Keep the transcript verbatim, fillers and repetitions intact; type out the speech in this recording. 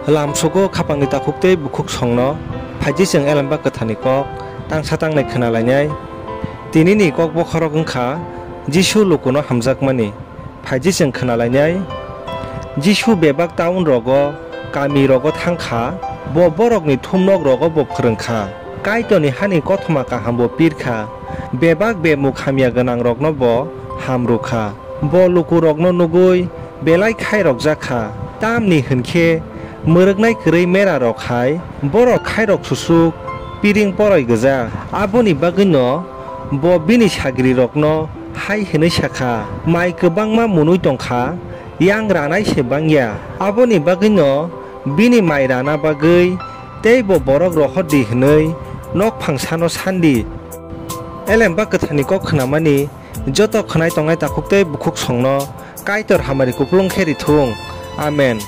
Lamsogo khaphangni takhuk tei bukhuksongno phaidi chwng Elemba Kwtharni kok tangsa tangnai khna lainai. Tinini kok bokhorok wng kha Jisu lukuno hamjakmani. Phaidi chwng khna lainai. Jisu bebak taunrogo, kamirogo thang kha, bo borokni thumnokrogo bo phrwng kha. Kaitorni hani kothoma kaham bo pir kha, bebak bemuk hamya gwnangrokno bo ham rw kha. Bo lukurokno nugwi belai khairokjak kha, tamni hwn khe mwrwknai kwrwi merarok hai borok khairok susuk piring poroi gwja. Aboni bagwino bo bini sagrirokno hai hwnwi sa kha, mai kwbangma mwnwi tong kha, yang ranai se bang ya. Aboni bagwino bini mai rana bagwi teibo borok rohor di hwnwi nok phangsano san di. Elemba Kwtharni kok khnamani joto khwnai tongnai takhuk tei bukhuksongno Kaitor hamari kupulung khe ri thung. Amen.